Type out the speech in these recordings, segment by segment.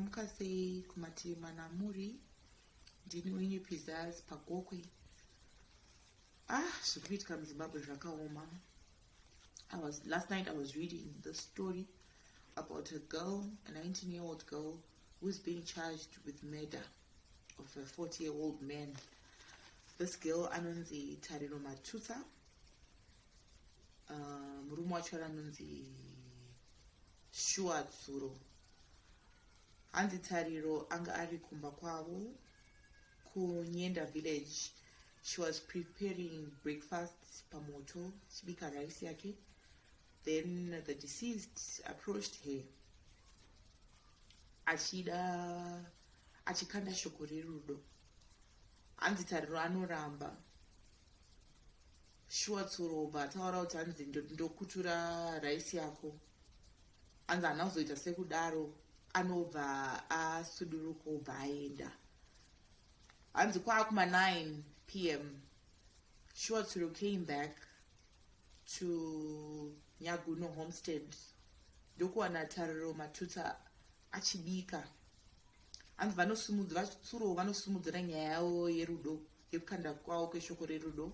Mamuka sei kumativi mana amuri? Ndini wenyu Pizaz paGokwe. Ah, zviri kuitika muZimbabwe zvakaoma. I was last night I was reading the story about a girl, a 19-year-old girl who is being charged with murder of a 40-year-old man. This girl anonzi Tariro Matuta. Murume wacho anonzi Shuwa Tsuro. Hanzi Tariro anga ari kumba kwavo kuNyenda village. She was preparing breakfast pamoto, achibika rice yake. Then the deceased approached her achida achikanda shoko rerudo. Hanzi Tariro anoramba. Shuwa Tsuro obva ataura kuti hanzi ndokutura rice yako. Hanzi haana kuzoita sekudaro, anobva asuduruka obva aenda. Hanzi kwaakuma 9 p.m., Shuwa Tsuro came back to Nyaguno homestead ndokuwana Tariro Matuta achibika. Hanzi vanosumudza, vaTsuro vanosumudzira nyaya yavo yerudo, yekukanda kwavo kweshoko rerudo,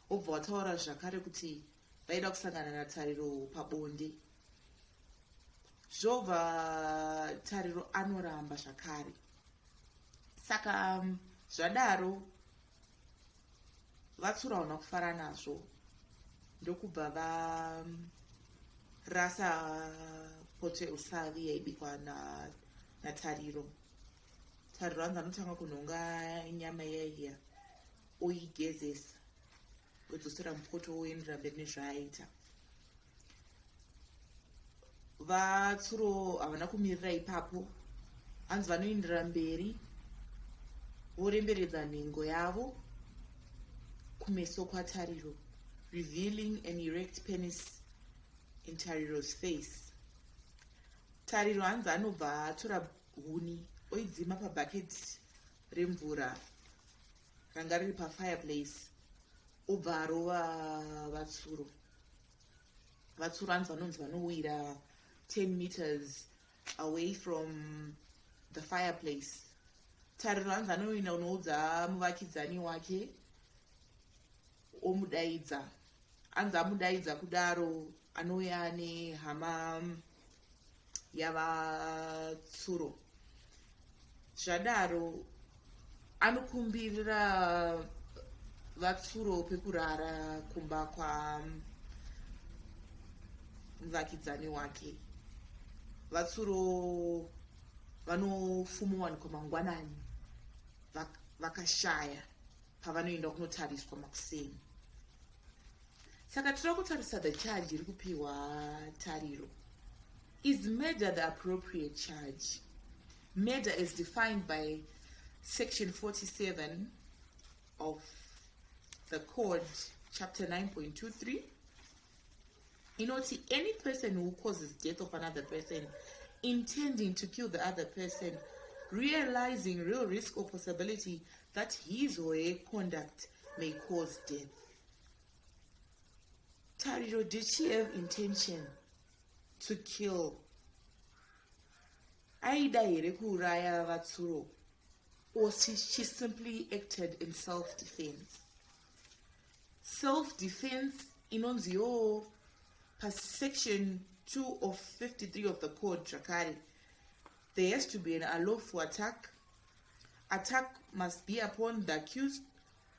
wobva wataura zvakare kuti vaida kusangana naTariro pabonde. Zvobva Tariro anoramba zvakare. Saka zvadaro vaTsuro hauna kufara nazvo, ndokubva varasa poto yeusavi yaibikwa naTariro. Tariro hanzi anotanga kunhonga nyama iyaiya, oigezesa, odzosera mupoto, oendera mberi nezvaaita. VaTsuro havana kumirira ipapo. Hanzi vanoendera mberi, voremberedza nhengo yavo kumeso kwaTariro, revealing an erect penis in Tariro's face. Tariro hanzi anobva atora huni, oidzima pabhaketi remvura ranga riri pafireplace, obva arova vaTsuro. VaTsuro hanzi vanonzi vanowira 10 meters away from the fireplace. Tariro hanzi anoenda unoudza muvakidzani wake, omudaidza. Hanzi amudaidza kudaro, anouya nehama yavaTsuro. Zvadaro anokumbirira vaTsuro pekurara kumba kwamuvakidzani wake. VaTsuro vanofumowanikwa mangwanani vakashaya pavanoenda kunotariswa makuseni. Saka tinoda kutarisa the charge iri kupiwa Tariro. Is murder the appropriate charge? Murder is defined by section 47 of the code, chapter 9.23, inoti any person who causes death of another person intending to kill the other person, realizing real risk or possibility that his or her conduct may cause death. Tariro, did she have intention to kill? Aida here kuuraya vaTsuro, or she simply acted in self defense? Self defense inonzi yo pasection 2 of 53 of the code zvakare, there has to be an unlawful attack. Attack must be upon the accused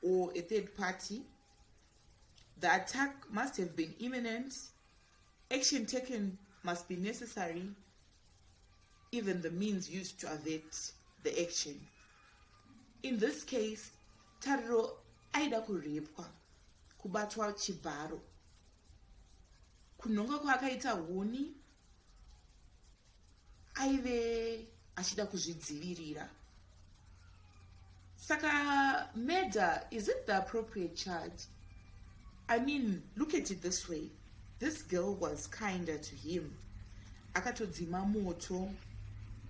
or a third party. The attack must have been imminent. Action taken must be necessary, even the means used to avert the action. In this case, Tariro aida kurepwa, kubatwa chibharo. Kunhonga kwaakaita huni, aive achida kuzvidzivirira. Saka murder, is it the appropriate charge? I mean, look at it this way. This girl was kinder to him. Akatodzima moto,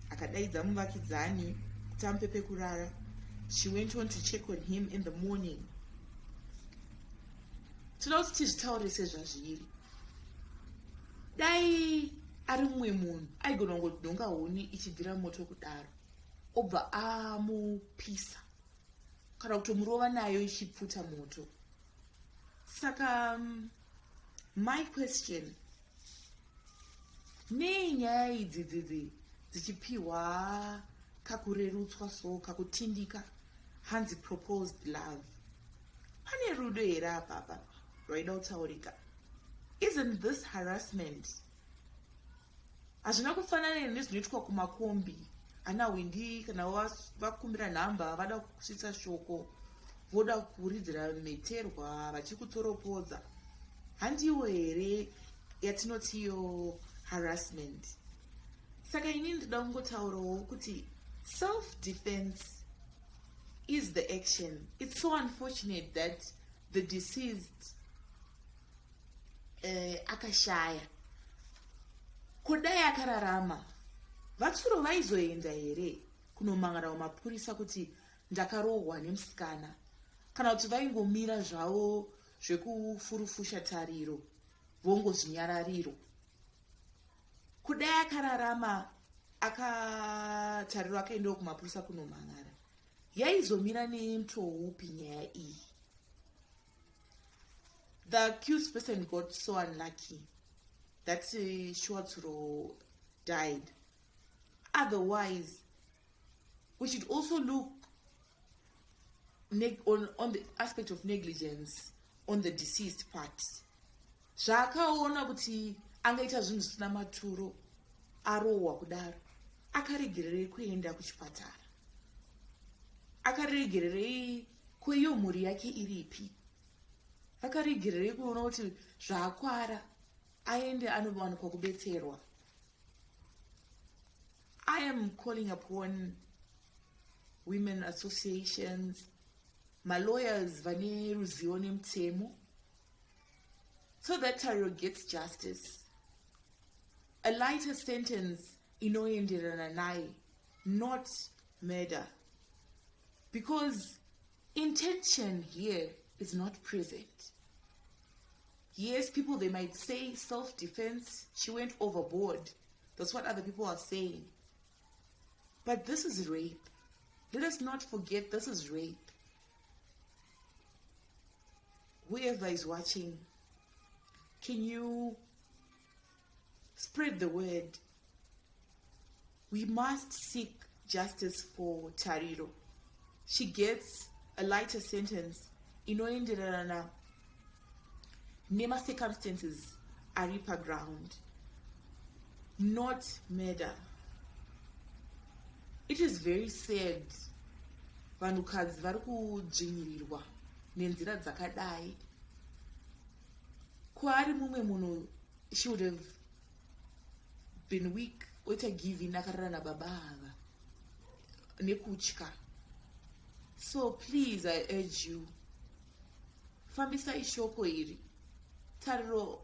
akadaidza muvakidzani kuti amupe pekurara. She went on to check on him in the morning. Tinoda kuti tizvitaure sezvazviri. Dai Ari mumwe munhu aigona kungodhonga huni ichibvira moto kudaro, obva amupisa kana kutomurova nayo ichipfuta moto. Saka my question, nei nyaya idzi dzidzi dzichipiwa kakurerutswa, so kakutindika, hanzi proposed love? Pane rudo here apapa rwaida kutaurika? Isn't this harassment? Hazvina kufanana nezvinoitwa kumakombi ana hwindi, kana vakumbira nhamba, vada kusvitsa shoko, voda kuridzira mheterwa vachikutsoropodza. Handiwo here yatinotiyo harassment? Saka inini ndoda kungotaurawo kuti self defense is the action. It's so unfortunate that the deceased akashaya. Kudai akararama, vatsuro vaizoenda here kunomangana kumapurisa kuti ndakarohwa nemusikana, kana kuti vaingomira zvavo zvekufurufusha Tariro vongozvinyarariro? Kudai akararama, akatariro akaendawo kumapurisa kunomangara, yaizomira nemutoo upi nyaya iyi? The accused person got so unlucky that Shuwa Tsuro died. Otherwise, we should also look on the aspect of negligence on the deceased part. Zvaakaona kuti angaita zvinhu zvisina maturo, arohwa kudaro, akaregererei kuenda kuchipatara? Akaregererei? Kuiyo mhuri yake iripi? Akaregererei kuona kuti zvaakwara aende anowanikwa kubetserwa? I am calling upon women associations, malawyers vane ruzivo nemutemo, so that Tariro gets justice, a lighter sentence inoenderana naye, not murder, because intention here is not present. Yes, people, they might say self-defense, she went overboard. That's what other people are saying, but this is rape. Let us not forget, this is rape. Whoever is watching, can you spread the word? We must seek justice for Tariro. She gets a lighter sentence inoenderana nema-circumstances ari paground, not murder. It is very sad, vanhukadzi vari kudzvinyirirwa nenzira dzakadai. Kwaari mumwe munhu, she would have been weak, oita give in, akarara nababa ava nekutya. So please, I urge you, fambisai shoko iri. Tariro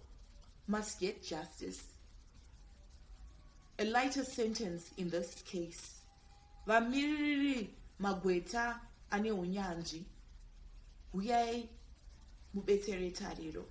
must get justice, a lighter sentence in this case. Vamiriri, magweta ane unyanzvi, huyai mubetsere Tariro.